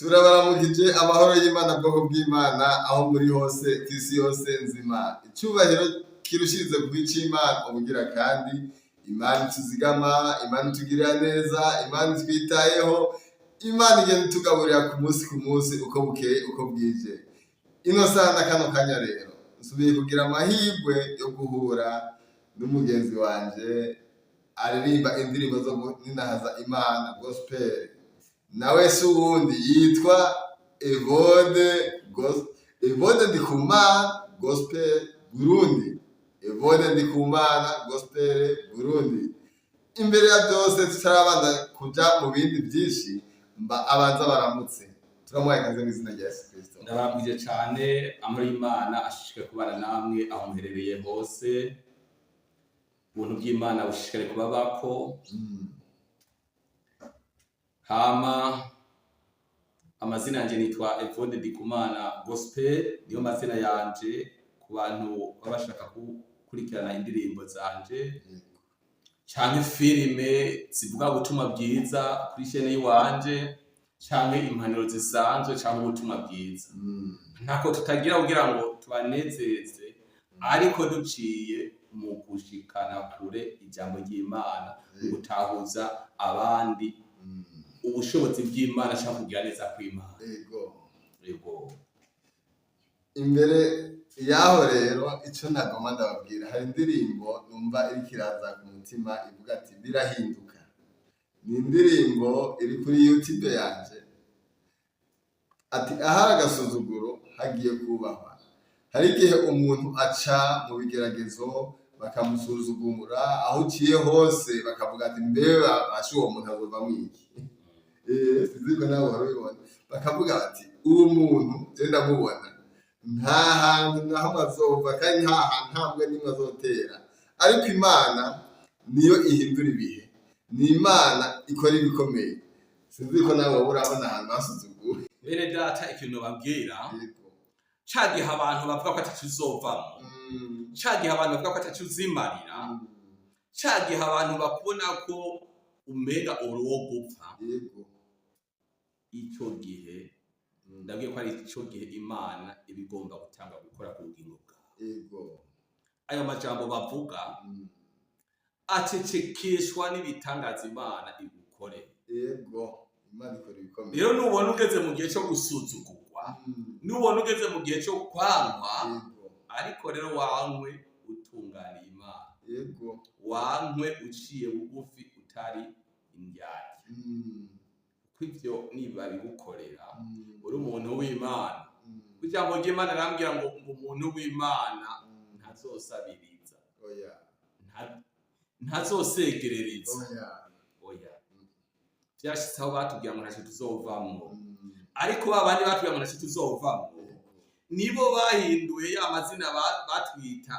Turabaramukije, amahoro y'Imana, bwoko bw'Imana, aho muri hose ku isi yose nzima. Icyubahiro kirushirize ku bw'Imana ubugira kandi Imana ituzigama, Imana itugirira neza, Imana itwitayeho, Imana igenda itugaburira ku munsi ku munsi, uko bukeye uko bwije. Ino saha na kano kanya rero nsubiye kugira amahirwe yo guhura n'umugenzi wanje aririmba indirimbo zo kuninahaza Imana, gospel. Nawe si uwundi, yitwa Evode Evode Ndikumana Gospel Burundi. Evode Ndikumana Gospel Burundi. Imbere ya byose, tutarabanza kuja mu bindi byinshi, mba abanza baramutse. Turamuhaye ikaze mu izina rya Yesu Kristo. Ndababwije cyane, amahoro y'Imana ashishikare kubana namwe aho muherereye hose. Ubuntu bw'Imana bushishikare kubabako. Hama amazina yanje nitwa Evode Ndikumana Gospel, niyo mazina yanje ku bantu baba bashaka gukurikirana indirimbo zanje canke filime zivuga ubutumwa bwiza kuri chaîne yiwanje, canke impanuro zisanzwe, canke ubutumwa bwiza. Ntako tutagira kugira ngo tubanezeze, ariko duciye mu gushikana kure ijambo ry'Imana, mu gutahuza abandi ubushobozi bw'Imana cyangwa kugira neza kw'Imana. Yego. Imbere yaho rero, icyo nagomba ndababwira, hari indirimbo numva iriko iraza ku mutima ivuga ati "Birahinduka". Ni indirimbo iri kuri YouTube yanje. Ati ahari agasuzuguro hagiye kubahwa. Hari igihe umuntu aca mu bigeragezo, bakamusuzugura, aho uciye hose bakavuga ati "Mbeba basha, uwo muntu azovamwo iki?" Sinzi ko nawe wabibona, bakavuga bati "Uwo muntu je ndamubona, nta hantu na hamwe azova, kandi nta hantu ntambwe n'imwe azotera." Ariko Imana niyo ihindura ibihe, ni Imana ikora ibikomeye. Sinzi ko nawe wowe urabona ahantu hasuzuguwe. Bene data, ikintu babwira, ca gihe abantu bavuga ko ataco uzovamwo, ca gihe abantu bavuga ko ataco uzimarira, ca gihe abantu bakubona ko umenga uri uwo gupfa, ico gihe ndabwiye ko ari ico gihe Imana iba igomba gutanga gukora ku bugingo bwawe. Ayo majambo bavuga acecekeshwa n'ibitangaza Imana igukore. Yego, Imana ikora ibikomeye. Rero nubona ugeze mu gihe cyo gusuzugurwa, nubona ugeze mu gihe cyo kwankwa, ariko rero wankwe utunganiye Imana, wankwe uciye bugufi, utari indyarya, kuko ivyo niba bigukorera uri umuntu w'Imana, ijambo ry'Imana arambwira ngo umuntu w'Imana ntazosabiriza, Oya. Ntazosegerereza. Oya. Oya, vyashitse aho batubwira ngo ntacyo tuzovamwo, ariko ba bandi batubwira ngo ntacyo tuzovamwo nibo bahinduye ya mazina batwita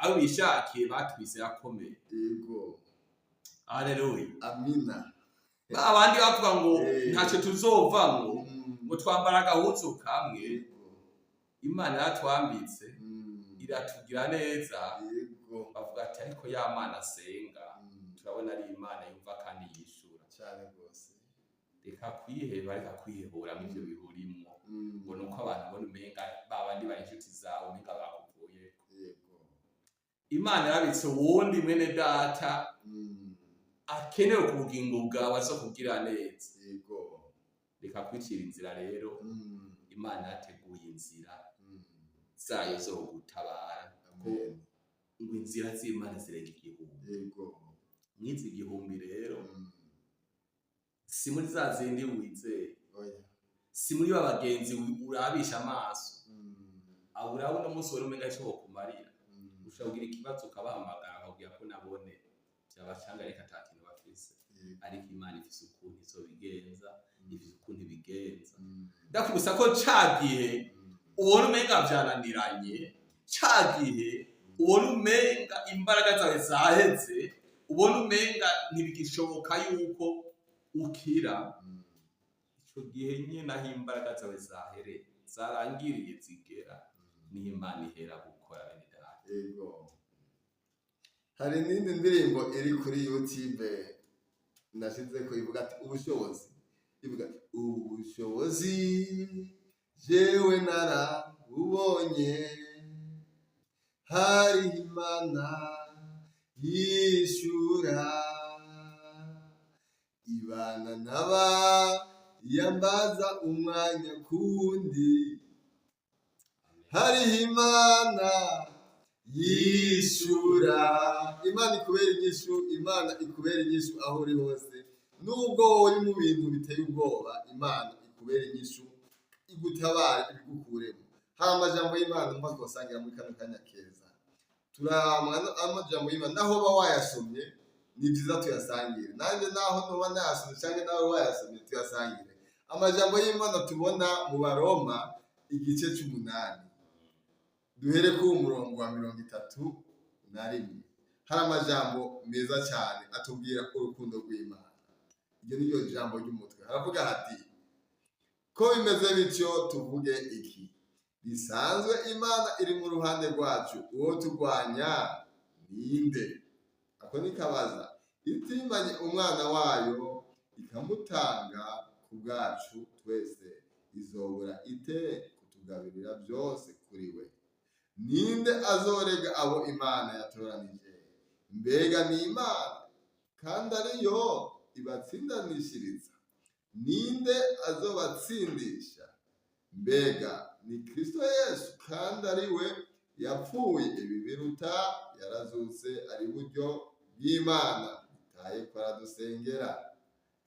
abo bishakiye, batwise akomeye. Haleluya. Amina. Ba bandi bavuga ngo ntacyo tuzovamwo, ngo twambara agahuzu kamwe, Imana yaratwambitse, iratugira neza. Bavuga ati "Ariko ya Mana asenga, turabona ari Imana yumva kandi yishura." Cyane rwose. Reka kwiheba, reka kwihebura mu ivyo bihurimwo, ngo nuko abantu ubona umenga ba bandi bari inshuti zawe umenga bakuvuye. Imana yarabitse uwundi mwene data akenewe ku bugingo bwawe, azo kugira neza. Reka kwicira inzira rero. Imana yateguye inzira zayo zo gutabara, ko Amen. ngo inzira z'Imana zirenga igihumbi. Mwizi igihumbi rero, si muri za zindi wizeye, Oya. si muri ba bagenzi urabisha amaso. Abo urabona umunsi wari umenga ico bokumarira, ushobora kugira ikibazo ukabahamagara, bakakubwira ko nabone vyabacanga, ariko ata kintu bafise. Ariko Imana ifise ukuntu izobigenza, ifise ukuntu ibigenza. Ndakubisa ko ca gihe ubona umenga vyananiranye, ca gihe ubona umenga imbaraga zawe zaheze, ubona umenga ntibigishoboka yuko ukira, ico gihe nyene aho imbaraga zawe zahere zarangiriye zigera, niho Imana ihera gukora, bene data. Yego. Hari n'indi ndirimbo iri kuri YouTube nashize ko ivuga ati "Ubushobozi". Ivuga ubushobozi jewe narabubonye, hariho Imana yishura, ibana n'aba yambaza umwanya kuwundi. Hariho Imana yishura. Imana ikubera inyishu, Imana ikubera inyishu aho uri hose, nubwo wowe uri mu bintu biteye ubwoba. Imana ikubera inyishu, igutabare, ibigukuremo. Hari amajambo y'Imana mva twasangira muri kano kanya keza. Turamwa amajambo y'Imana, naho uba wayasomye ni byiza tuyasangire. Nanjye naho nuba nayasomye cyangwa nawe wayasomye, tuyasangire. Amajambo y'Imana tubona mu Baroma igice c'umunani, duhere ku murongo wa 31. Hari amajambo meza cyane atubwira urukundo rw'Imana. Iryo ni ryo jambo ry'umutwe. Haravuga hati: "Ko bimeze bityo, tuvuge iki? Bisanzwe Imana iri mu ruhande rwacu, uwo turwanya ninde?" Ako ni kabaza. "Itimanye umwana wayo ikamutanga ku bwacu twese, izobura ite kutugabirira byose kuri we? Ninde azorega abo Imana yatoranije? Mbega ni Imana kandi ariyo ibatsindanishiriza? Ninde azobatsindisha? Mbega ni Kristo Yesu, kandi ari we yapfuye, ibi biruta, yarazutse, ari buryo bw'Imana, bitaye ko aradusengera.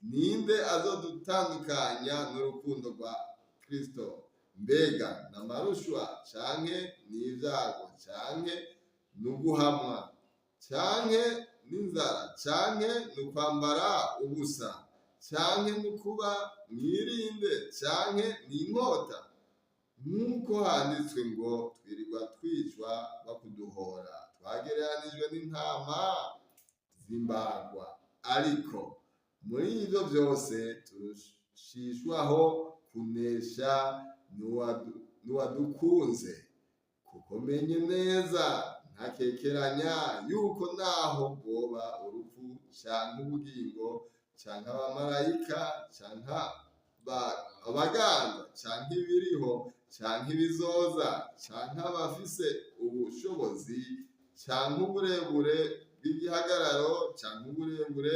Ninde azodutandukanya n'urukundo rwa Kristo? Mbega n'amarushwa, canke n'ibyago, canke n'uguhamwa, canke n'inzara, canke n'ukwambara ubusa, canke n'ukuba mwirinde, canke n'inkota? Nk'uko handitswe ngo: Twirirwa twicwa bakuduhora, twagereranijwe n'intama z'imbagwa. Ariko muri ivyo byose turushishwaho kunesha n'uwadukunze. Kuko menye neza ntakekeranya yuko naho bwoba urupfu, canke ubugingo, canke abamarayika, canke abaganza, canke ibiriho, canke ibizoza, canke abafise ubushobozi, canke uburebure bw'igihagararo, canke uburebure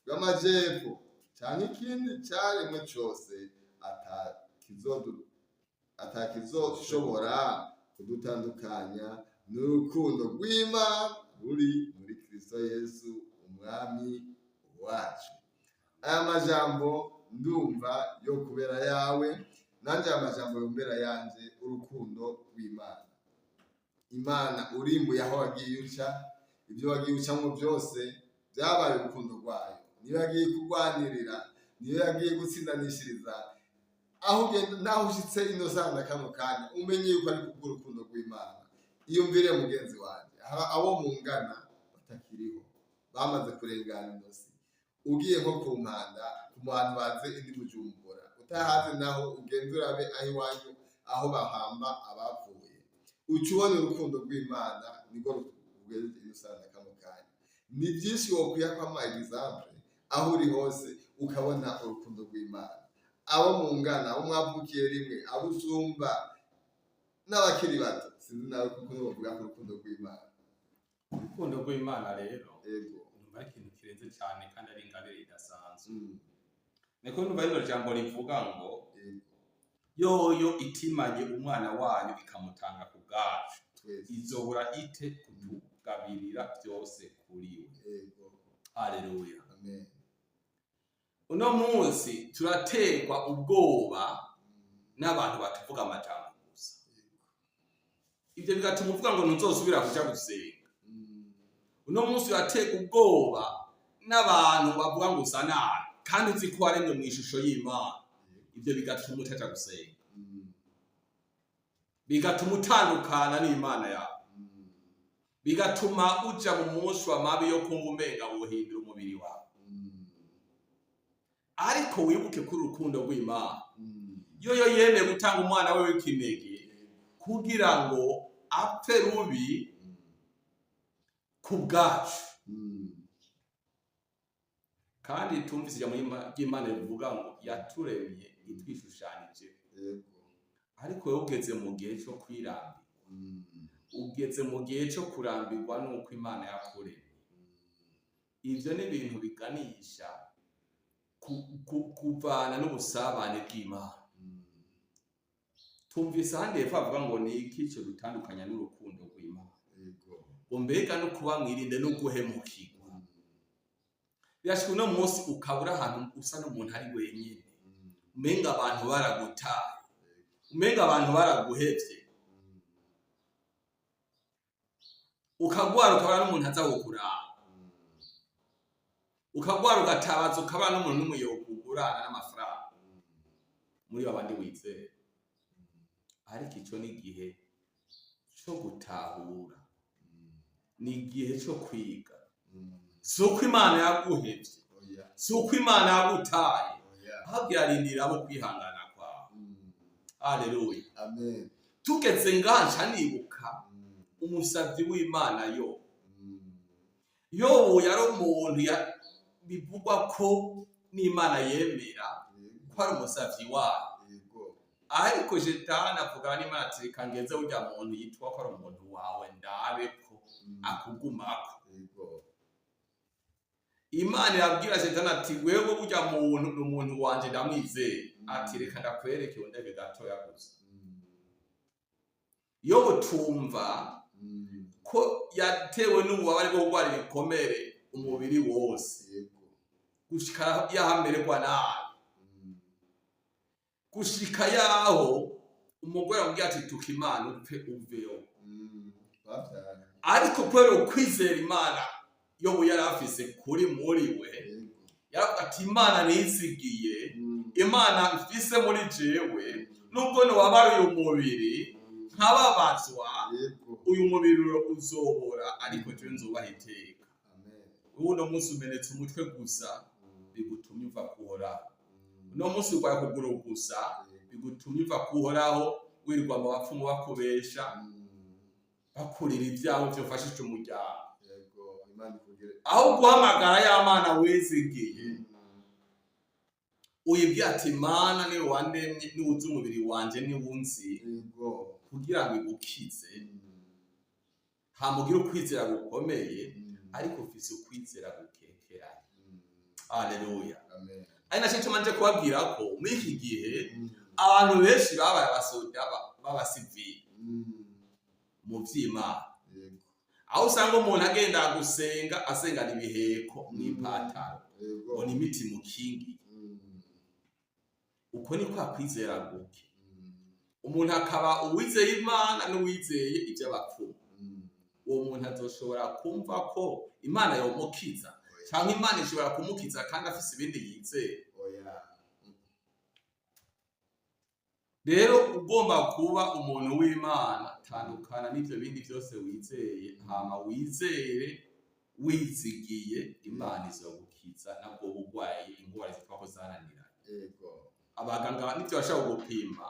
bw'amajepfo, canke ikindi caremwe cose, atakizoshobora kudutandukanya n'urukundo rw'Imana ruri muri Kristo Yesu Umwami wacu." Aya majambo ndumva yo kubera yawe, nanjye aya majambo yombera yanje. Urukundo rw'Imana. Imana urimbuye aho wagiye uca, ibyo wagiye ucamwo byose byabaye urukundo rwayo. Niyo yagiye kurwanirira, niyo yagiye gutsindanishiriza. Aho ugenda, naho ushitse ino sana kano kanya, umenye yuko ari kubw'urukundo rw'Imana. Iyumvire mugenzi wanjye, hari abo mungana batakiriho, bamaze kurengana inosi. Ugiye nko ku mpanda, ku bantu bazi indi Bujumbura, utahazi naho ugenda urabe aho iwanyu aho bahamba abapfuye, uca ubona urukundo rw'Imana nirwo rugeze ino sana kano kanya. Ni byinshi wokwiha kwama exemple, aho uri hose ukabona urukundo rw'Imana. Abo mungana, abo mwavukiye rimwe, abo usumba n'abakiri bato, sinzi nawe kuko bavuga ku rukundo rw'Imana. Urukundo rw'Imana rero, numva ari ikintu kirenze cyane kandi ari ingabire idasanzwe. Niko numva rino jambo rivuga ngo: "Yoyo itimanye umwana wayo ikamutanga ku bwacu, twese, izobura ite kutugabirira byose kuri we?" Haleluya. Amen. Uno munsi turaterwa ubwoba n'abantu batuvuga amajambo gusa. Ibyo bigatuma uvuga ngo ntuzosubira kuja gusenga. Uno munsi uraterwa ubwoba n'abantu bavuga ngo usa nabi kandi uzi ko waremwe mu ishusho y'Imana. Ibyo bigatuma utaja gusenga, bigatuma utandukana n'Imana yawe, bigatuma uja mu munsi wa mabi yo kumva umenga wohindura umubiri wawe. Ariko wibuke ko urukundo rw'Imana, yoyo yemeye gutanga umwana we w'ikinege kugira ngo apfe rubi ku bwacu. Kandi tumvise ijambo ry'Imana rivuga ngo yaturemye itwishushanije. Ariko wowe ugeze mu gihe cyo kwirambirwa, ugeze mu gihe cyo kurambirwa n'uko Imana yakuremye. Ivyo ni ibintu biganisha kuvana n'ubusabane bw'Imana. Tumvise ahandi hepfo havuga ngo ni iki ico dutandukanya n'urukundo rw'Imana? Ngo mbega no kuba mwirinde no guhemukirwa. Birashika uno munsi ukabura ahantu usa n'umuntu ari wenyine, umenga abantu baragutaye, umenga abantu baraguhevye, ukagwara ukabura n'umuntu aza kukuraba, ukagwara ugatabaza ukabura n'umuntu n'umwe yokugurana n'amafaranga muri babandi wizera. Ariko ico ni igihe co gutahura, ni igihe co kwiga. Si uko Imana yaguhevye, Oya. si uko Imana yagutaye, Oya. ahubwo irarindira abo kwihangana kwawe. Aleluya. Amen. Tugeze ngaha nca nibuka umusavyi w'Imana yo. Yobu yari umuntu bivugwa ko n'Imana yemera ko ari umusavyi wayo. Ariko Shetani avugana n'Imana ati reka ngenze urya muntu yitwa ko ari umuntu wawe ndabe ko akugumako. Imana irabwira Shetani ati wewe burya muntu ni umuntu wanje, ndamwizeye. Ati reka ndakwereke undeke gatoya gusa. Yobu tumva ko yatewe n'ububabare bwo kurwara ibikomere umubiri wose, gushika yahamererwa nabi, gushika yaho umugore amubwira ati tuka Imana upfe uveho. Bavyara. Ariko kubera ukwizera Imana Yobu yari afise kuri muri we, yaravuga ati Imana nizigiye, Imana mfise muri jewe, nubwo nobabara uyu mubiri nkababazwa, uyu mubiri uzobora, ariko jewe nzubaha iteka. Amen. Uno munsi umenetse umutwe gusa, bigutumye uva kuhoraho. Uno munsi urwaye ukuguru gusa, bigutumye uva kuhoraho, wirirwa mu bapfumu bakubesha, bakurira ibyawe vyofashije umuryango. Yego, Imana ikugire. Aho guhamagara ya Mana wizigiye, uyibwira ati Mana niwe wandemye, niwe uzi umubiri wanje, niwe unzi, kugira ngo igukize. Hamugire ukwizera gukomeye, ariko ufise ukwizera gukekeranye. Aleluya. Amen. Ari naco gituma nje kubabwira ko muri iki gihe abantu benshi babaye abasoda b'abasivili mu vy'Imana, aho usanga umuntu agenda gusenga asengana ibiheko n'ipataro, ngo ni imiti imukingiye. Uko ni kwa kwizera guke. Umuntu akaba uwizeye Imana n'uwizeye ivy'abapfumu. Uwo muntu azoshobora kumva ko Imana yomukiza, canke Imana ishobora kumukiza kandi afise ibindi yizeye? Oya. Rero ugomba kuba umuntu w'Imana, tandukana n'ivyo bindi vyose wizeye, hama wizere wizigiye Imana izogukiza nabwo bugwayi, ingwara zitwa ko zananiranye. Abaganga nivyo bashobora kugupima,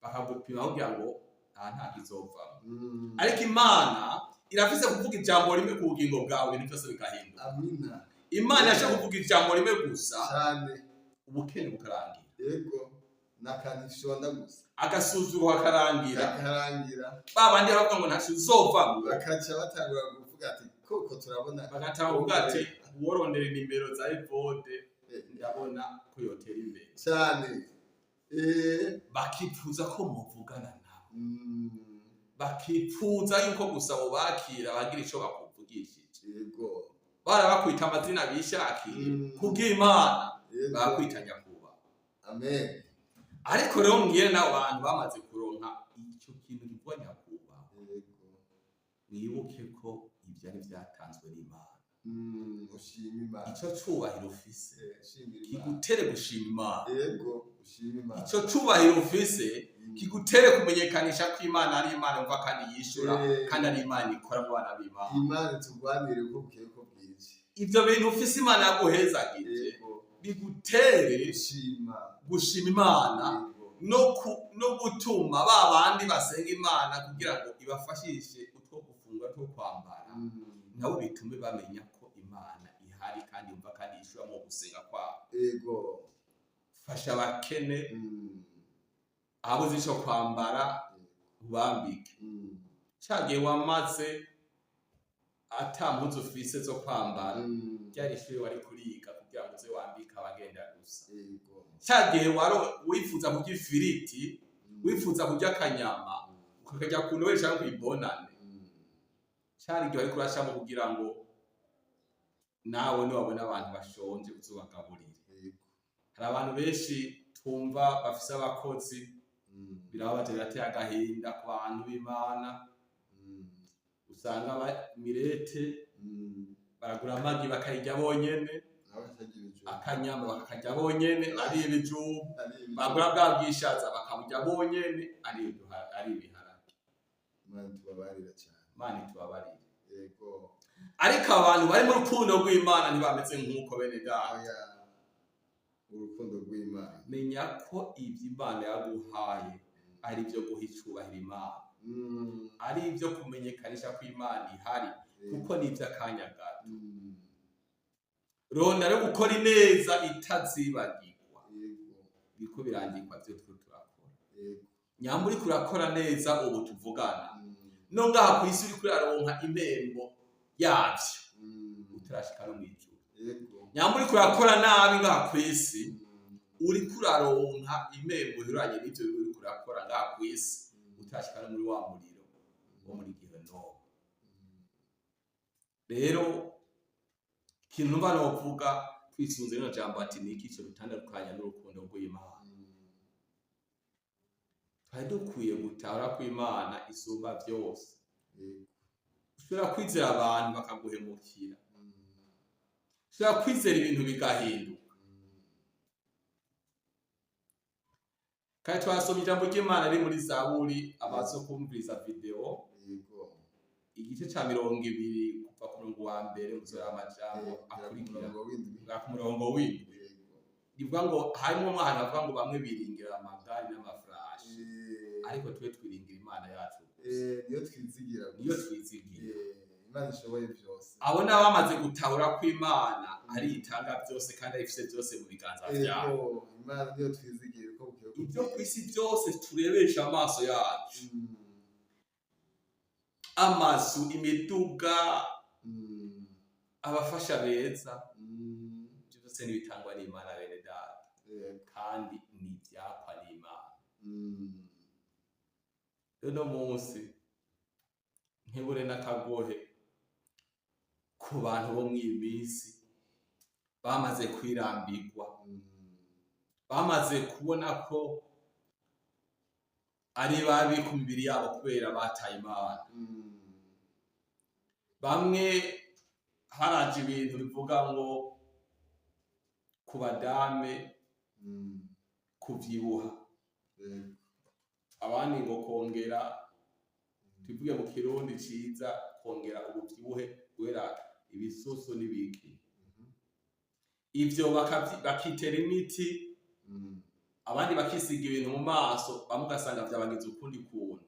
bakagupima kugira ngo aha nta kizovamwo. Ariko Imana irafise kuvuga ijambo rimwe ku bugingo bwawe, ibintu vyose bigahinduka. Amina. Imana irashobora kuvuga ijambo rimwe gusa, Cyane. ubukene bukarangira, Yego, nakantu ishonda gusa, agasuzuguro kakarangira, kakarangira. Ba bandi baravuga ngo ntaco uzovamwo, bakaca batangura kuvuga ati koko turabona. Bagatanga kuvuga ati uworondera inimero za Evode ndabona ko yotera imbere. Cyane. Bakipfuza ko muvugana nabo, bakipfuza yuko gusa bobakira bagira ico bakuvugishije. Barabakwita amazina bishakiye, kubw'Imana bakwita nyakubahwa. Amen. Ariko rero mbwire n'abo bantu bamaze kuronka ico kintu kivuga nyakubahwa, mwibuke ko ivyo ari vyatanzwe n'Imana. Ushima Imana. Ico cubahiro ufise Shimira Imana. kigutere gushima Imana. Yego, ushima Imana. Ico cubahiro ufise kigutere kumenyekanisha ko Imana ari Imana yumva kandi yishura, kandi ari Imana ikora mu bana b'Imana. Imana itugwanire uko bukeye uko bwije. Ivyo bintu ufise Imana yaguhezagije bigutere Gushima. gushima Imana, no gutuma ba bandi basenga Imana kugira ngo ibafashishe utwo gufungura, two kwambara, nabo bitume bamenya ko Imana ihari. ihari kandi yumva kandi yishura mu gusenga kwabo. Fasha abakene, ababuze ico kwambara ubambike. Ca gihe wamaze ata mpuzu ufise zo kwambara, ryari ishuri wari kuriga kugira ngo uze wambike abagenda gusa. Ca gihe wari wifuza kurya ifiriti, wifuza kurya akanyama, ukakarya ku Noheli canke kw'ibonane, cari igihe wariko uracamwo kugira ngo nawe niwabona abantu bashonje uzobagaburire. Hari abantu benshi twumva bafise abakozi, birababaje, birateye agahinda ku bantu b'Imana. Usanga mirete baragura amagi bakayirya bonyene, Nawe atarya ibijumbu. akanyama bakakarya bonyene, ari ibijumbu, Ari ibijumbu. bagura bwa bwishaza bakaburya bonyene, ari ibiharage. Imana tubabarira cyane. Imana itubabarire. Ariko abantu bari mu rukundo rw'Imana ntibameze nk'uko, bene data. Oya, urukundo rw'Imana. Menya ko ibyo Imana yaguhaye ari ibyo guha icubahiro Imana, ari ibyo kumenyekanisha ko Imana ihari, kuko ni iby'akanya gato. Ronda rero gukora ineza itazibagirwa. Biriko birandikwa vyo turiko turakora. Nyamba uriko urakora neza ubu tuvugana, no ngaha kw'isi uriko uraronka impembo yavyo, utarashika no mw'ijuru. Nyamba uriko urakora nabi ngaha kw'isi, uriko uraronka impembo ihuranye n'ivyo uriko urakora ngaha kw'isi, utarashika no muri wa muriro wo muri gehinomu. Rero ikintu numva novuga twisunze rino jambo ati niki ico dutandukanya n'urukundo rw'Imana, twari dukwiye gutahura ko Imana isumba vyose. Ushobora kwizera abantu bakaguhemukira, ushobora kwizera ibintu bigahinduka. Kandi twasoma ijambo ry'Imana riri muri Zaburi, abazo kumviriza video, igice ca 20 kuva ku murongo wa mbere, muzora amajambo Kugera ku akurikira. murongo w'indwi. Kugera ku murongo w'indwi. Rivuga ngo harimwo umwana avuga ngo bamwe biringira amagare n'amafarashi, ariko twe twiringira Imana yacu gusa. Niyo twizigira gusa. Niyo twizigira. Imana ishoboye byose. Abo ni abamaze gutahura ko Imana ari itanga byose kandi ari ifise byose mu biganza vyayo. Imana niyo twizigira uko bukeye uko Ibyo bwije. ku isi byose turebesha amaso yacu, amazu, imiduga, abafasha beza, ibyo byose n'ibitangwa n'Imana, bene data, kandi ni ibyakwa n'Imana. Rero uno munsi nkebure n'akagohe ku bantu bo mw'iyi minsi bamaze kwirambirwa, bamaze kubona ko ari babi ku mibiri yabo kubera bataye Imana. Bamwe haraje ibintu bivuga ngo ku badame kuvyibuha, abandi ngo kongera, tuvuge mu Kirundi ciza, kongera ubuvyibuhe guhera ibisusu n'ibiki. Ivyo bakitera imiti, abandi bakisiga ibintu mu maso, bamwe ugasanga vyabagize ukundi kuntu.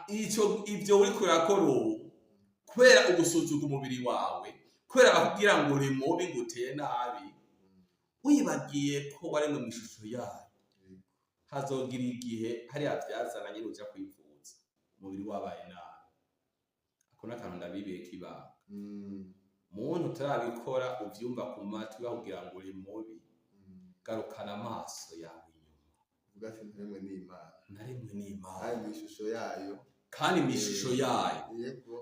Ico ivyo uriko urakora ubu kubera ugusuzuga umubiri wawe, kubera bakubwira ngo uri mubi, ngo uteye nabi, wibagiye ko waremwe mw'ishusho yayo. Hazogira igihe hariya vyazana nyene uja kwivuza umubiri wabaye nabi. Ako n'akantu ndabibiye k'ibanga. Muntu utarabikora, uvyumva ku matwi bakubwira ngo uri mubi, garukana amaso yawe inyuma. Uvuga ati ntaremwe n'Imana. Naremwe n'Imana. Kandi mw'ishusho yayo. Kandi mw'ishusho yayo.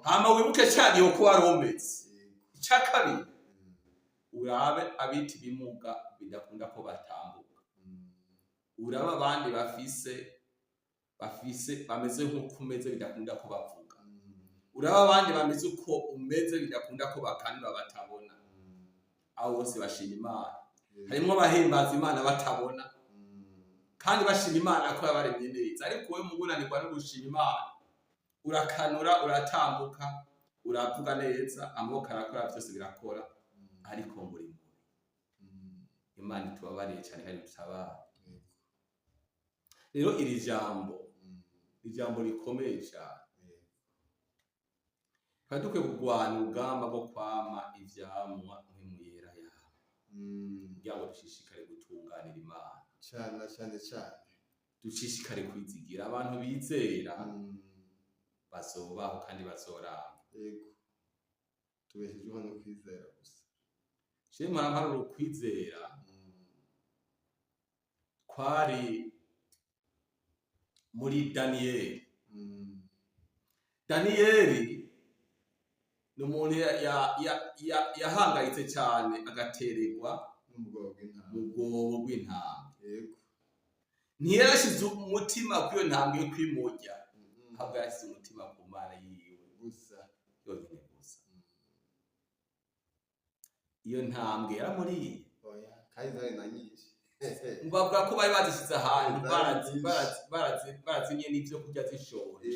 Hama wibuke ca gihe uko wari umeze. Ica kabiri, urabe abita ibimuga bidakunda ko batambuka, urabe abandi bafise bameze nk'uko umeze bidakunda ko bavuga, urabe abandi bameze uko umeze bidakunda ko bakanura, batabona. Abo bose bashima Imana. Harimwo abahimbaza Imana batabona, kandi bashima Imana ko yabaremye neza. Ariko wowe mugunanirwa no gushima Imana, urakanura, uratambuka, uravuga neza, amaboko arakora, byose birakora, ariko ngo uri mubi. Imana itubabariye cyane kandi dutabara. Rero iri jambo, ijambo rikomeye cyane. Twari dukwiye kurwana urugamba rwo kwama ivyamwa Mpwemu Yera yawe, kugira ngo dushishikare gutunganira Imana, Cane cane cane. Dushishikare kwizigira. Abantu bizera bazobaho kandi bazoramba. Yego, tubeshejweho no kwizera gusa. Je mpora mparura ukwizera kwari muri Daniyeli. Daniyeli ni umuntu yahangayitse cyane, agatererwa n'ubwoba bw'intama mu rwobo rw'intama. Ntiyarashize umutima kuri iyo ntambwe yo kwimurya, ahubwo yarashyize umutima ku Mana yiwe gusa yonyine gusa. Iyo ntambwe yaramuriye. Oya, kandi zari na nyinshi. Bavuga ko bari bazishyize ahantu Zari nyinshi. barazimye n'ibyo kurya zishoje,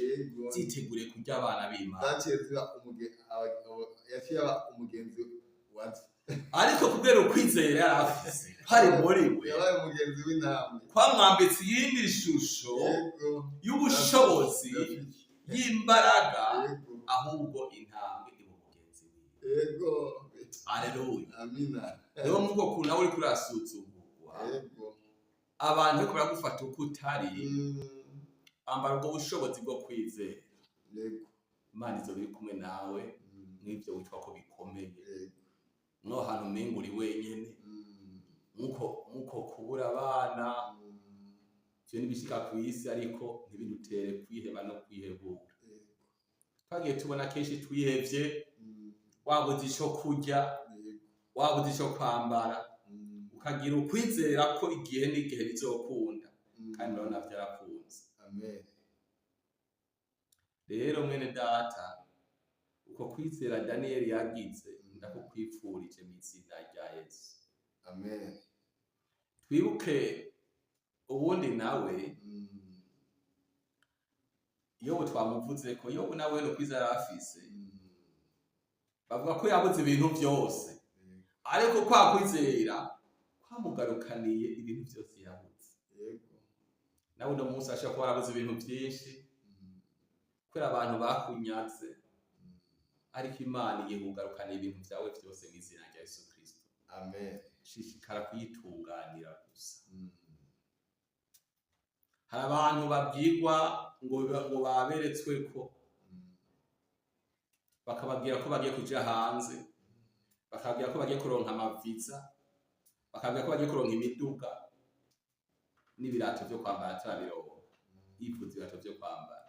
ziteguriye kurya abana b'Imana. Zaciye ziba yaciye aba umugenzi wazo. Ariko kubera ukwizera yari afise hari muri we, Yabaye umugenzi w'intambwe. kwamwambitse iyindi shusho y'ubushobozi, y'imbaraga, ahubwo intambwe iba umugenzi wiwe. Aleluya. Amina. Rero muri ubwo kuntu nawe uriko urasuzugurwa, abantu bariko baragufata uko utari, ambara ubwo bushobozi bwo kwizera. Imana izoba iri kumwe nawe mw'ivyo witwa ko bikomeye, mwo hantu umenga uri wenyene, nkuko kubura abana. Ivyo ntibishika kw'isi, ariko ntibidutere kwiheba no kwihebura. Twagiye tubona kenshi twihevye, wabuze ico kurya, wabuze ico kwambara, ukagira ukwizera ko igihe n'igihe bizokunda, kandi urabona vyarakunze. Amen. Rero mwene data, uko kwizera Daniyeli yagize ndakukwipfurije mu izina rya Yesu. Amen. Twibuke ubundi nawe Yobu. Twamuvuze ko Yobu nawe no kwizera yari afise, bavuga ko yabuze ibintu byose, ariko kwa kwizera kwamugarukaniye ibintu byose yabuze. Nawe uno munsi ashobora kuba yarabuze ibintu byinshi kubera abantu bakunyaze, ariko Imana igiye kugarukana ibintu byawe byose mu izina rya Yesu Kristo. Amen. Shishikara kuyitunganira gusa. Hari abantu babwirwa ngo baberetswe ko, bakababwira ko bagiye kuja hanze, bakababwira ko bagiye kuronka amaviza, bakababwira ko bagiye kuronka imiduga n'ibirato vyo kwambara, atarabironka. Yifuza ibirato vyo kwambara,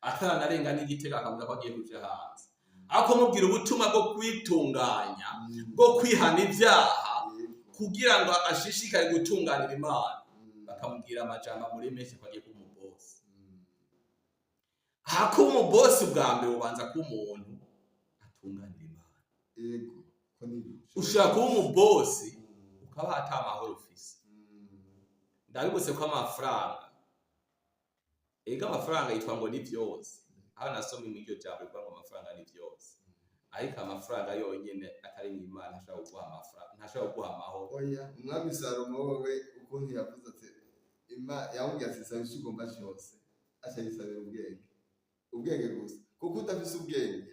ataranarenga n'igitego, akavuga ko agiye kuja hanze. Ariko mubwira ubutumwa bwo kwitunganya, bwo kwihana ibyaha, kugira ngo ashishikare gutunganira Imana, bakamubwira amajambo muri menshi ko agiye kuba umubosi. Aha, kuba umubosi, bwa mbere ubanza kuba umuntu atunganira Imana. Yego, ko nibyo. Ushobora kuba umubosi ukaba ata mahoro ufise. Ndabibutse ko amafaranga, ega amafaranga yitwa ngo ni vyose. Aho nasomye muri iryo jambo rivuga ngo amafaranga ni vyose, ariko amafaranga yonyene atari mu Imana ntashobora kuguha amafaranga, ntashobora kuguha amahoro. Oya, umwami Salomo wewe ukuntu yavuze ati yamubwiye ati: "Saba icyo ugomba cyose," aca yisabira ubwenge, ubwenge gusa, kuko udafise ubwenge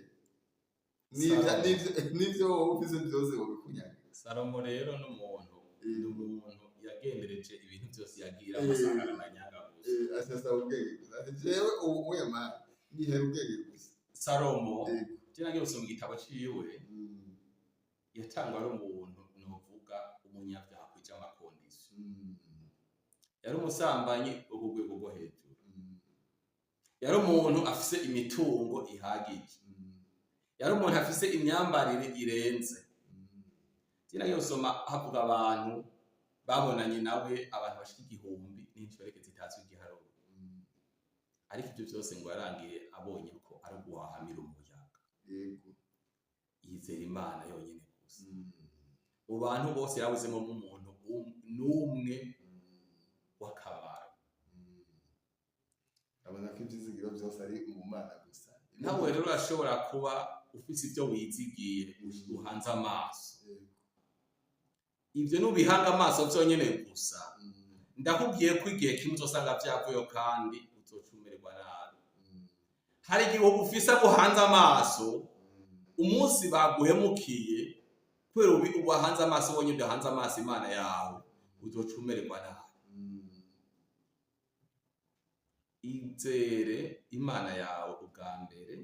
Salomo. n'ivyo wowe ufise byose wobikunyaga. Salomo rero n'umuntu, ni umuntu yagendereje ibintu byose, yagira amasanga n'amanyanga gusa. Aca asaba ubwenge gusa, ati: "Jewe ubu uya mana nihera ubwenge gusa." Salomo, je nagiye gusoma igitabo ciwe, yatangwa ari umuntu novuga umunyabyaha kwija ama conditions. Yari umusambanyi wo ku rwego rwo hejuru, yari umuntu afise imitungo ihagije, yari umuntu afise imyambarire irenze. Je nagiye gusoma havuga abantu babonanye nawe, abantu bashika 1000 n'inshoreke zitazwi igiharuro, ariko ibyo byose ngo yarangiye abonye ko ari uguhahamira umuyaga. Yizera Imana yonyine gusa. Mu bantu bose yarabuzemo umuntu n'umwe w'akamaro. Abona ko ivyizigiro byose ari mu Mana gusa. Nawe rero urashobora kuba ufise ibyo wizigiye, uhanze amaso. Ibyo nubihanga amaso vyonyene gusa, ndakubwiye ko igihe kimwe uzosanga vyavuyeho kandi uzoca umererwa nabi. Hari igihe ufise abo uhanze amaso, umunsi baguhemukiye kubera ubahanze amaso wonyine, udahanze amaso Imana yawe, uzoca umererwa nabi. Izere Imana yawe ubwa mbere,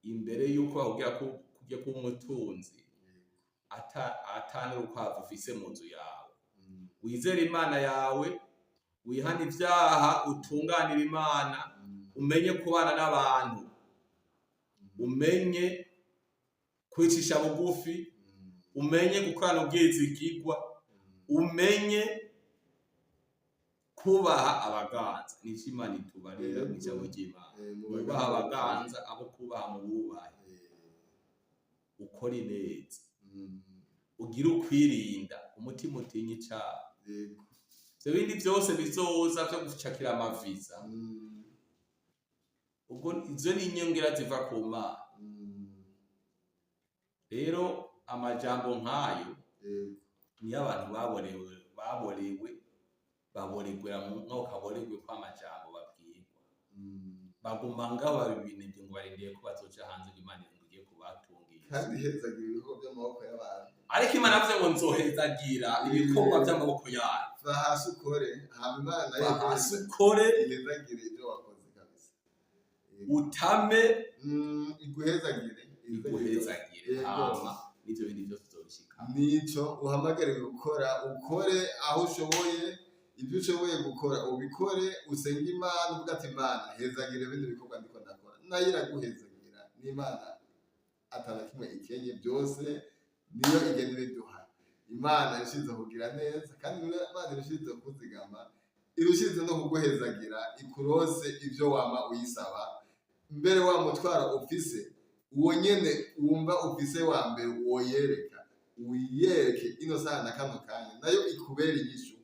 imbere y'uko bakubwira ko ugiye kuba umutunzi ata n'urukwavu ufise mu nzu yawe. Wizere Imana yawe, wihane ivyaha, utunganire Imana, umenye kubana n'abantu, umenye kwicisha bugufi, umenye gukorana ubwizigirwa, umenye kubaha abaganza. Nico Imana itubarira mu ijambo ry'Imana: wubaha abaganza, abo kubaha mu bubahe, ukore ineza, ugire ukwirinda, umutima utinya icaha. Ivyo bindi vyose bizoza vyo gucakira amaviza, ubwo izo ni inyongera ziva ku Mana. Rero amajambo nk'ayo niyo abantu baborewe baboregwera mu mwuka, kaboregwe ko amajambo babwirwa, baguma ngaho babibinebye ngo barindiriye ko bazoja hanze, ngo Imana ngo igiye kubatungisha. Kandi ihezagira ibikorwa by'amaboko y'abantu. Ariko Imana yavuze ngo nzohezagira ibikorwa by'amaboko yayo. Va hasi ukore, hama Imana nayo Va hasi ukore, ihezagire ibyo wakoze kabisa. Utame, Iguhezagire. Iguhezagire. Hama n'ivyo bindi byose uzobishika. Nico uhamagariwe gukora, ukore aho ushoboye. Ibyo ushoboye gukora ubikore, usenge Imana uvuga ati: "Imana, hezagire bino bikorwa ndiko ndakora." Nayo iraguhezagira. N'Imana atana kimwe ikenye, byose niyo igenda ibiduha. Imana irushize kugira neza, kandi Imana irushize kuzigama, irushize no kuguhezagira, ikurose ibyo wama uyisaba. Mbere wa mutwaro ufise, uwo nyene wumva ufise wa mbere woyereka, wiyereke ino saha na kano kanya, nayo ikubera inyishu,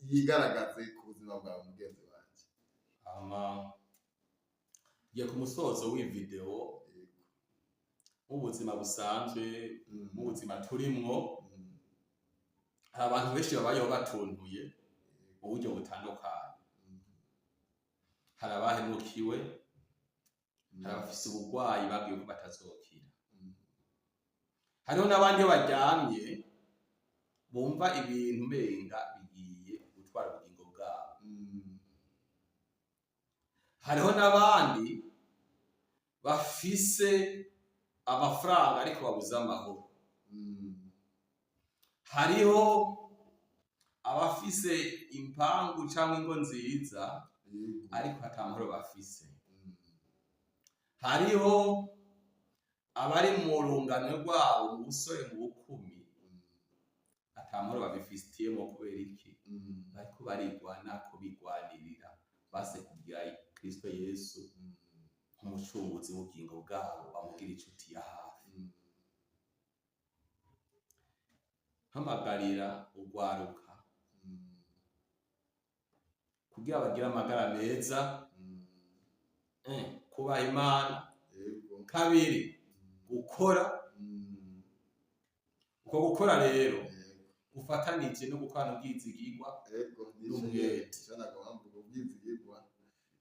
yigaragaze ku buzima bwawe, mugenzi wanje. Hama ngiye ku musozo w'iyi video. Mu buzima busanzwe, mu buzima turimwo, hari abantu benshi babayeho batuntuye mu buryo butandukanye. Hari abahemukiwe, hari abafise uburwayi babwiwe ko batazokira, hariho n'abandi iyo baryamye bumva ibintu umenga bigiye gutwara ubugingo bwabo, hariho n'abandi bafise amafaranga ariko babuze amahoro, hariho abafise impangu cyangwa ingo nziza ariko ata mahoro bafise, hariho abari mu rungano rwabo, mu busore, mu bukumi, ata mahoro babifitiyemo. Kubera iki? Bariko barigwanako, bigwanirira base kugira Kristo Yesu nk'umucunguzi w'ubugingo bwabo, bamugira inshuti ya hafi. Mpamagarira urwaruka kugira bagire amagara meza, kubaha Imana, kabiri gukora. Uko gukora rero gufatanije no gukorana ubwizigirwa n'umwete. Nico nagomba mvuga, ubwizigirwa.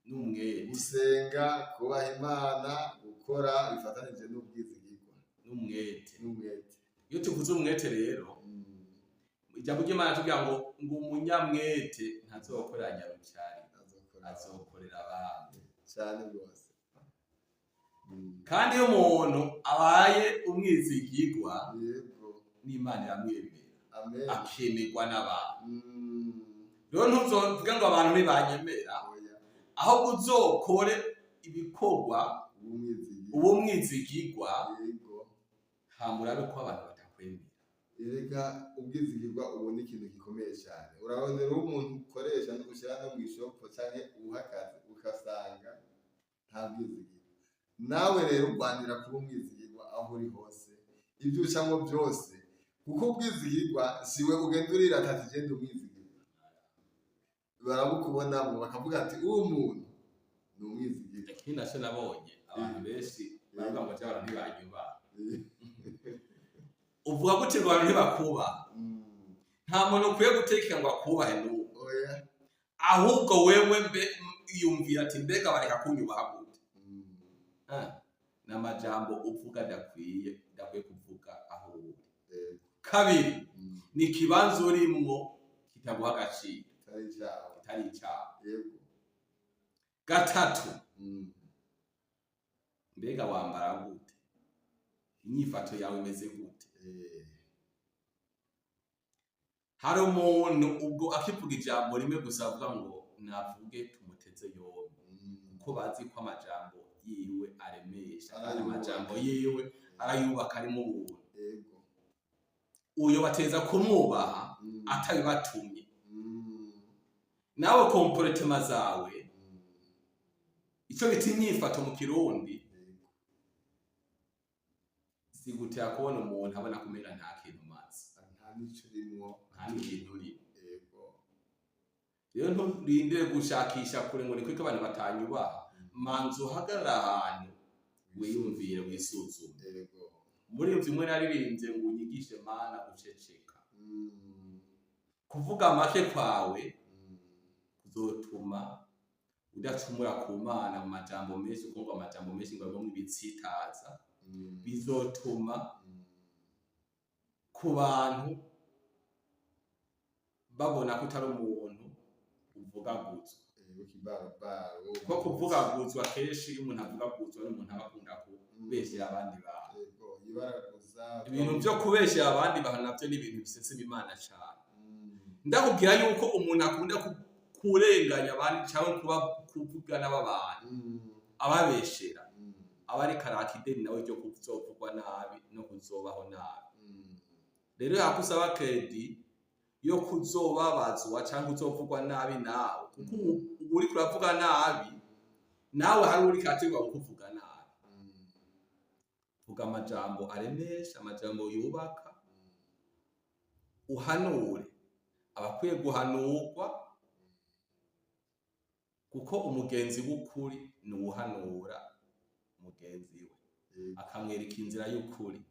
N'umwete. Gusenga, kubaha Imana, gukora bifatanije n'ubwizigirwa. N'umwete. N'umwete. Iyo tuvuze umwete rero, ijambo ry'Imana tugira ngo umunyamwete ntazokorera nyarucari, Azokorera. azokorera abandi. Cyane rwose. Kandi iyo umuntu abaye umwizigirwa, n'Imana iramwemera, Amen. akemerwa n'abantu. Rero ntuzovuge ngo abantu ntibanyemera, Oya. ahubwo uzokore ibikorwa, Ubumwizigirwa. uba umwizigirwa, hama urabe ko abantu batakwemera. Erega ubwizigirwa ubu ni ikintu gikomeye cyane. Urabona rero, umuntu ukoresha ushyira no mu ishopo cyangwa uha akazi, ugasanga nta bwizigirwa. Nawe rero urwanira kuba umwizigirwa aho uri hose, ibyo ucamo byose, kuko ubwizigirwa siwe ugenda urirata ati genda umwizigirwa. Barabukubonamo bakavuga ati uwo muntu ni umwizigirwa. Ikindi naco nabonye, abantu benshi baravuga ngo abantu ntibanyubaha. Uvuga gute ngo abantu ntibakubaha? Nta muntu ukwiye gutekera ngo akubahe n'ubu. Oya. Ahubwo wewe mbe iyumvira ati mbega bareka kunyubaha gute? Ah, ni amajambo uvuga adakwiye kuvuga aho uri. Kabiri, ni ikibanza urimwo kitaguha agaciro, Kitari icawe. Kitari icawe. Gatatu, mbega wambara gute? Inyifato yawe imeze gute? Hari umuntu ubwo akivuga ijambo rimwe gusa avuga ngo navuge tumuteze yombi, kuko bazi ko amajambo yiwe aremesha kandi Arayubaka. amajambo yiwe arayubaka, arimo ubuntu. Uyo bateza kumwubaha atabibatumye. Nawe comportement zawe, ico bita inyifato mu Kirundi, zigutera kubona umuntu abona ko umenga nta kintu umaze. Nta nico urimwo. Nta n'ikintu urimo. Rero nturindire gushakisha kure ngo ni kuko abantu batanyubaha. Manza uhagarara ahantu, wiyumvire, wisuzume. Muri imwe naririmbye ngo unyigishe, Mana, guceceka. Kuvuga make kwawe kuzotuma udacumura ku Mana mu majambo menshi, kuko ngo amajambo menshi ngo avamwo ibitsitaza. Bizotuma ku bantu babona ko utari umuntu uvugaguzwa. Kibarabaro. Kuko kuvugaguzwa, kenshi iyo umuntu avugaguzwa, n'umuntu aba akunda kubeshyera abandi bantu. Yibaraguza. Ibintu vyo kubeshyera abandi bantu navyo ni ibintu bisesema Imana cane. Ndakubwira yuko umuntu akunda kurenganya abandi cyangwa kuba kuvuga n'abantu, ababeshera, aba ariko araka ideni nawe ryo kuzovugwa nabi no kuzobaho nabi. Rero yakusaba crédit yo kuzobabazwa cyangwa uzovugwa nabi nawe, kuko ubu uriko uravuga nabi, nawe hari uriko arategwa kukuvuga nabi. Vuga amajambo aremesha, amajambo yubaka, uhanure abakwiye guhanurwa, kuko umugenzi w'ukuri ni uwuhanura mugenzi we, akamwereka inzira y'ukuri,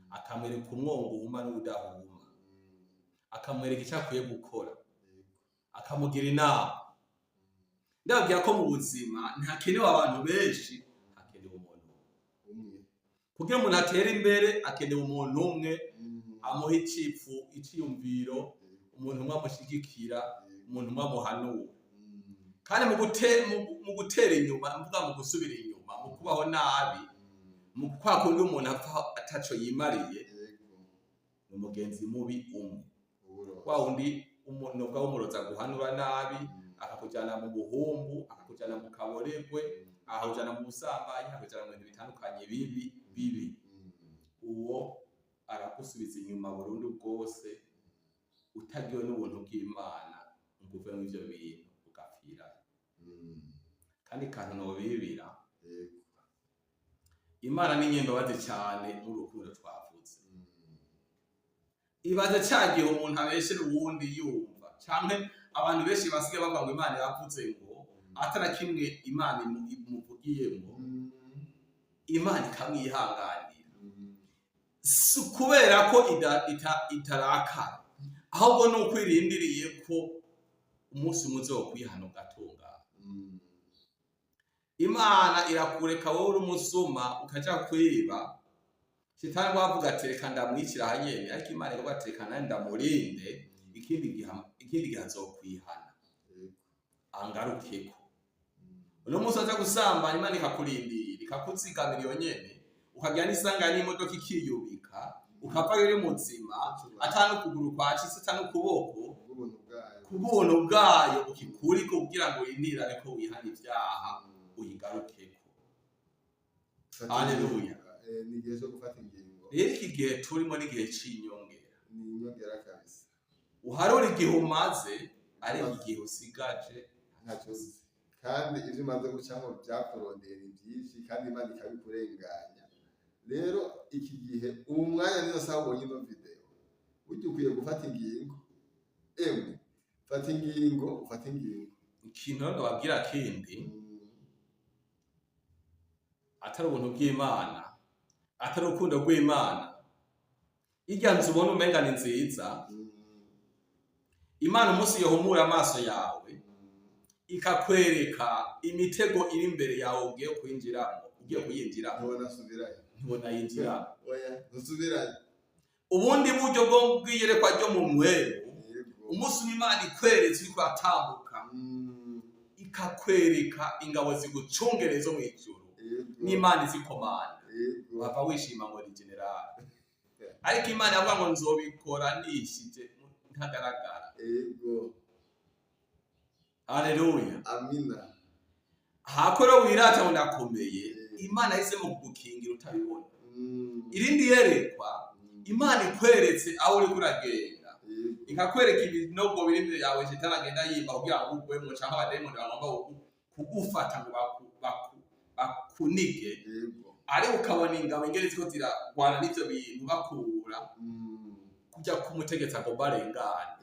akamwereka umwongo uhuma n'udahuma, akamwereka icyo akwiye gukora, akamugira inama. Ndababwira ko mu buzima ntihakenewe abantu benshi, hakenewe umuntu umwe. Umwe. Kugira umuntu atere imbere akenewe umuntu umwe amuha iciyumviro, umuntu umwe amushigikira, umuntu umwe amuhanura. Kandi mu gutera inyuma, mvuga mu gusubira inyuma, mu kubaho nabi, mu kwa kundi umuntu apfa ataco yimariye, ni umugenzi mubi umwe, Uburozi. wa wundi umuntu w'umuroza guhanura nabi, akakujana mu buhumbu, akakujana mu kaboregwe, akakujana mu busambanyi, akakujana mu bintu bitandukanye bibi bibi. Uwo aragusubiza inyuma burundu bwose, utagiwe n'ubuntu bw'Imana ngo uve mu ivyo bintu ugapfira. Kandi kantu nobibira, Imana ni nyembabazi cyane mu rukundo twavuze. Ibaze ca gihe umuntu abeshera uwundi yumva, canke abantu benshi basigaye bavuga ngo Imana yavuze, ngo atara kimwe Imana imuvugiyemwo, Imana ikamwihanganira. Si kubera ko itarakara, ahubwo ni uko irindiriye ko umunsi umwe uzokwihana ugatungana. Imana irakureka wowe uri umusuma ukaja kwiba, shitani wavuga ati reka ndamwicira ahanyene, ariko Imana ikavuga ati reka nanje ndamurinde, ikindi gihe azokwihana angarukeko. Uno munsi aja gusambanya, Imana ikakurindira, ikakuzigamira iyo nyene, ukagira n'isanganya n'imodoka ikiyubika, ukavayo uri muzima, ata n'ukuguru kwacitse, ata n'ukuboko. Ubuntu bwayo. Ku buntu bwayo ukikuriko kugira ngo urindirane ko wihana ivyaha, uyigarukeko. Fata Haleluya. ingingo. Ni igihe cyo gufata ingingo. Rero iki gihe turimo n'igihe c'inyongera. Ni inyongera kabisa. Uharura igihe umaze, ariko igihe usigaje Ntacyo uzi, kandi ibyo umaze gucamo byakurondeye ni byinshi, kandi Imana ikabikurenganya. Rero iki gihe, ubu mwanya, niyo saha ubonye ino video, burya ukwiye gufata ingingo. Emwe, fata ingingo, ufate ingingo. Ikintu rero ndababwira kindi, atari ubuntu bw'Imana, atari urukundo rw'Imana, irya nzu ubona umenga ni nziza, Imana umunsi yohumura amaso yawe, ikakwereka imitego iri imbere yawe ugiye kwinjiramo, Ugiye kuyinjira, Ntibonasubirayo. ntibonayinjira. Oya, ntusubirayo. Ubundi buryo bwo bw'iyerekwa ryo mu mpwemu, umunsi umwe Imana ikweretse uriko uratambuka, ikakwereka ingabo zigucungereye zo mu ijuru, n'Imana izikomanda, wava wishima ngo ni generale. Ariko Imana yavuga ngo nzobikora nishije ntagaragara. Haleluya. Amina. Hako rero wirata ngo ndakomeye, Imana yahisemo kugukingira utabibona. Irindi yerekwa, Imana ikweretse aho uriko uragenda, ikakwereka ibinogo biri imbere yawe shetani agenda yimba kugira ngo ugwemwo, canke abadayimoni bagomba kugufata ngo bakunige, ariko ukabona ingabo ingene ziko ziragwana n'ivyo bintu bakura kujya kumutegetsi agomba arengane,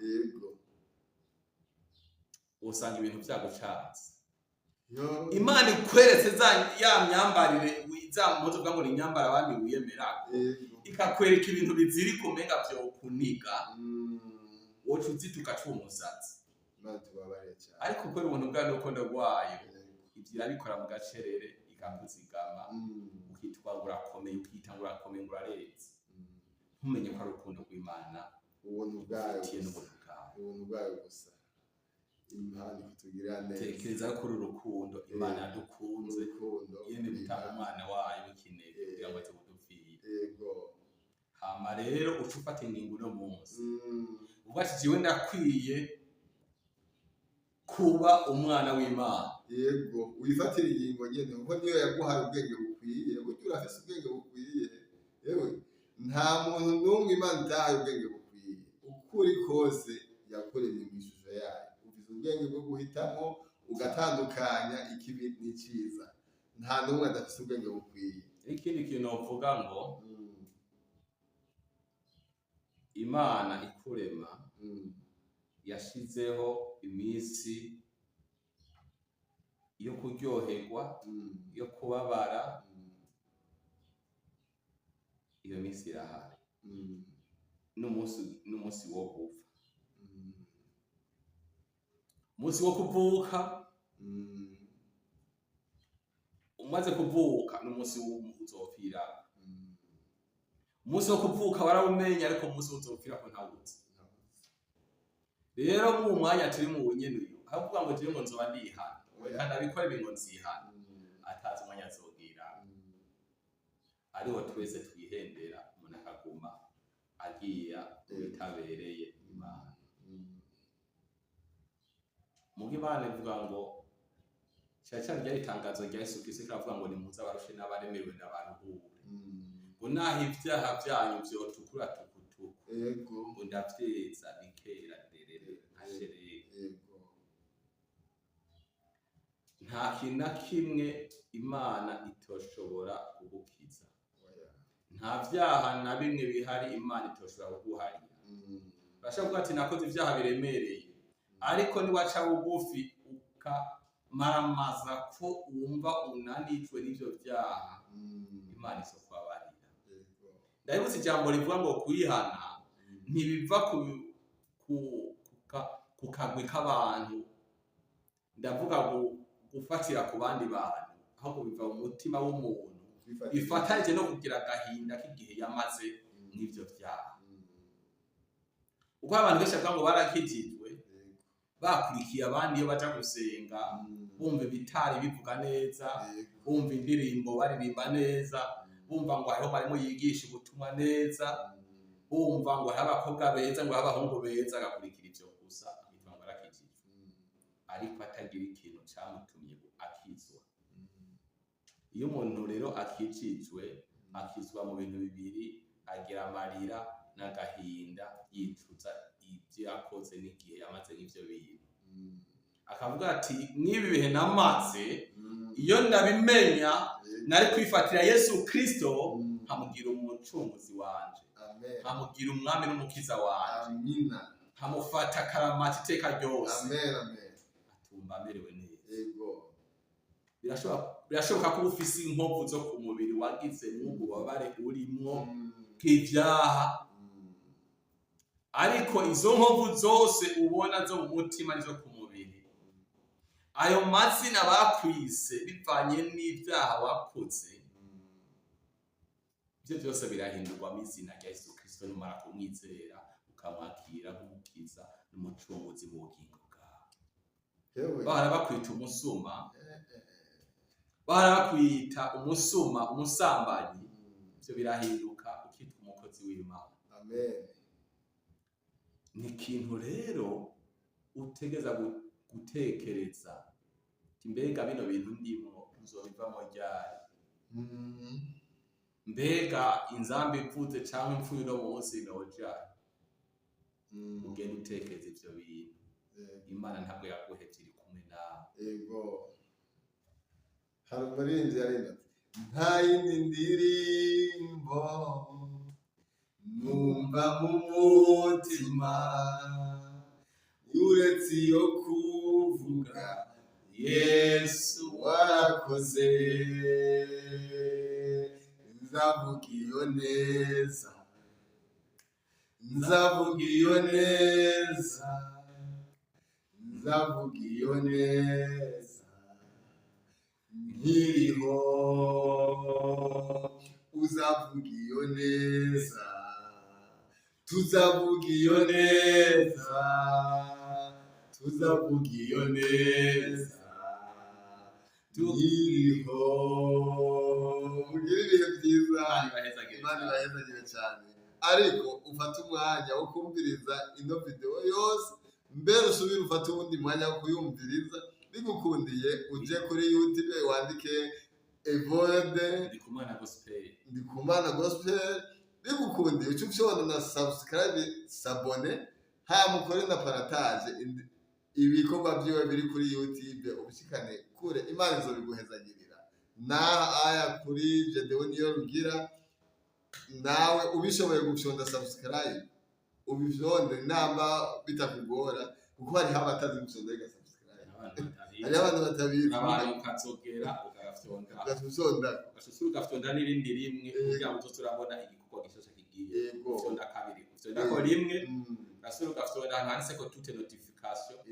usanga ibintu vyagucanze. Yo. Imana ikweretse za ya myambarire, za mpuzu uvuga ngo ni imyambaro abami wiyemera, ikakwereka ibintu bizirika umenga vyokuniga, woca uzituka cuba umusatsi. Imana tubabarire cyane. Ariko kubera ubuntu bwayo n'urukundo rwayo, ivyo irabikora mu gacerere, ikakuzigama, ukitwa ngo urakomeye, ukita ngo urakomeye, ngo urarenze, ntumenye ko ari urukundo rw'Imana Ubuntu bwayo ufitiye gusa. n'ubuntu bwawe. Ubuntu bwayo gusa, Imana ikutugirira neza. Tekereza ko uru rukundo Imana yadukunze, Urukundo yemeye gutanga umwana wayo w'ikinege kugira ngo aze kudupfira. Hama rero uca ufata ingingo uno munsi, uvuga ati jewe ndakwiye kuba umwana w'Imana. Yego, wifatira ingingo nyene, kuko niyo yaguhaye ubwenge bukwiye. Burya urafise ubwenge bukwiye. Yewe, nta muntu n'umwe Imana itahaye ubwenge bukwiye. Uko uri kose yakuremye mu ishusho yayo, ufise ubwenge bwo guhitamo, ugatandukanya ikibi n'iciza. Nta n'umwe adafise ubwenge bukwiye. Ikindi kintu novuga ngo Imana ikurema yashizeho iminsi yo kuryoherwa, yo kubabara. Iyo minsi irahari, n'umunsi wo gupfa, umunsi wo kuvuka. Umaze kuvuka n'umunsi uzopfira. Umunsi wo kuvuka warawumenya, ariko umunsi uzopfira ko ntawuzi. Rero mu mwanya turi mu nyene uyu, aho kuvuga ngo jewe ngo nzoba ndihana, reka ndabikora ibi ngo nzihana, atazi umwanya azogira. Ariho twese twihendera, umuntu akaguma agiya bitabereye Imana. Muga Imana ivuga ngo cyane cyane ryari itangazo rya Yesu Kristo, riravuga ngo nimuze abarushe n'abaremerewe n'abaruhure, ngo naho ibyaha byanyu vyotukura tukutuku, ngo ndavyeza bikera derere nka sheregi. Nta kintu na kimwe Imana itoshobora kugukiza. Oya. Nta vyaha na bimwe bihari Imana itoshobora kuguharira. Urashobora kuvuga ati nakoze ibyaha biremereye, ariko niwaca bugufi ukamaramaza ko wumva unanijwe n'ivyo vyaha, Imana izokubabarira. Ndabibutsa ijambo rivuga ngo kwihana ntibiva ku kagwi k'abantu, ndavuga gufatira ku bandi bantu, ahubwo biva mu mutima w'umuntu, bifatanije no kugira agahinda k'igihe yamaze mw'ivyo vyaha. Kuko abantu benshi bavuga ngo barakijijwe, bakurikiye abandi iyo baja gusenga, bumva ibitari bivuga neza, bumva indirimbo baririmba neza, bumva ngo hariho mwarimu yigisha ubutumwa neza, bumva ngo hariho abakobwa beza, ngo hariho abahungu beza, agakurikira ivyo gusa, akitwa ngo arakijijwe, ariko atagira ikintu camutumye akizwa. Iyo umuntu rero akijijwe, akizwa mu bintu bibiri: agira amarira n'agahinda, yicuza ibyo yakoze n'igihe yamaze nk'ivyo bintu, akavuga ati n'ibi bihe namaze, iyo ndabimenya nari kwifatira Yesu Kristo, nkamugira umucunguzi wanje, Amen. nkamugira umwami n'umukiza wanje, Amina. nkamufata akaramata iteka ryose. Amen, amen. Atumva amerewe neza. Birashoboka ko uba ufise inkovu zo ku mubiri wagize mw'ubwo bubabare urimwo bw'ivyaha, ariko izo nkovu zose ubona zo mu mutima n'izo ku mubiri, Ayo mazina bakwise bivanye n'ivyaha wakoze, ivyo byose birahindurwamo izina rya Yesu Kristo numara kumwizera, ukamwakira nk'umukiza n'umucunguzi mu bugingo bwawe. Bahora bakwita umusuma, bahora bakwita umusuma, umusambanyi, ivyo birahinduka ukitwa umukozi w'Imana. Amen. Ni ikintu rero utegeza gutekereza uti: "Mbega bino bintu ndimwo nzobivamo ryari? Mbega inzamba ivuze canke impfuye uno munsi noja?" Ugenda utekereza ivyo bintu. Imana ntabwo yaguhevye, iri kumwe nawe. Yego, hari umuririmbyi yarimba ati: "Nta yindi ndirimbo numva mu mutima uretse iyo kuvuga Yesu warakoze. Nzavuga iyo neza, nzavuga iyo neza, nzavuga iyo neza nkiriho. Uzavuga iyo neza, tuzavuga iyo neza, tuzavuga iyo neza nkiriho." Mugire ibihe byiza. Imana ibahezagire Imana cyane. Ibahezagire cyane. Ariko ufate umwanya wo kumviriza ino video yose mbere, usubire ufate uwundi mwanya wo kuyumviriza. Bigukundiye uje kuri YouTube wandike Evode Ndikumana Gospel. Ndikumana Gospel. Bigukundiye uce ufyonda na subscribe, s'abonner, hama ukore na partage. Ibikorwa vyiwe biri kuri YouTube ubishikane kure, Imana izobiguhezagirira. Naha aya kuri Gedeon niyo rugira, nawe ubishoboye gufyonda subscribe ubifyonde, namba bitakugora, kuko hariho abatazi gufyonda reka subscribe. Abantu batabizi. Hariho abantu batabizi. Abantu ukazogera ukagafyonda. Ugafyonda. Ugashusura ugafyonda n'irindi rimwe kugira ngo uzoze urabona igikorwa gishasha kigiye. Ufyonda kabiri, ufyondako rimwe, ugasubira ugafyonda ahantu handitseko toutes notifications,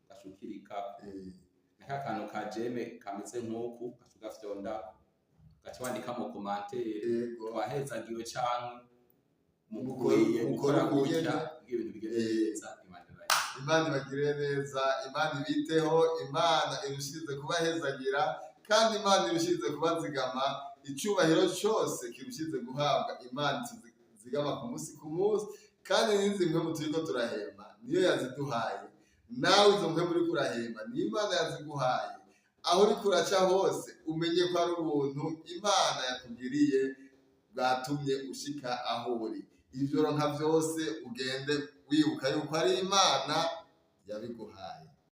ugashukirika naka kantu ka j'aime kameze nk'uku, ugaca ugafyonda, ugaca wandikamo commentaire: "Twahezagiwe" canke "Mukwiye Mukore gukora gutya" ukugene. kugira ibintu bigende neza. Imana ibahe. Imana ibagirire neza, Imana ibiteho, Imana irushirize kubahezagira, kandi Imana irushirize kubazigama. Icyubahiro cyose kirushirize guhabwa Imana tuzigama ku munsi ku munsi. Kandi n'izi mpwemu turiko turahema niyo yaziduhaye. Nawe izo mpwemu uriko urahema niyo Imana yaziguhaye. Aho uriko uraca hose umenye ko ari ubuntu Imana yakugiriye bwatumye ushika aho uri. Ivyo uronka vyose ugende wibuka yuko ari Imana yabiguhaye.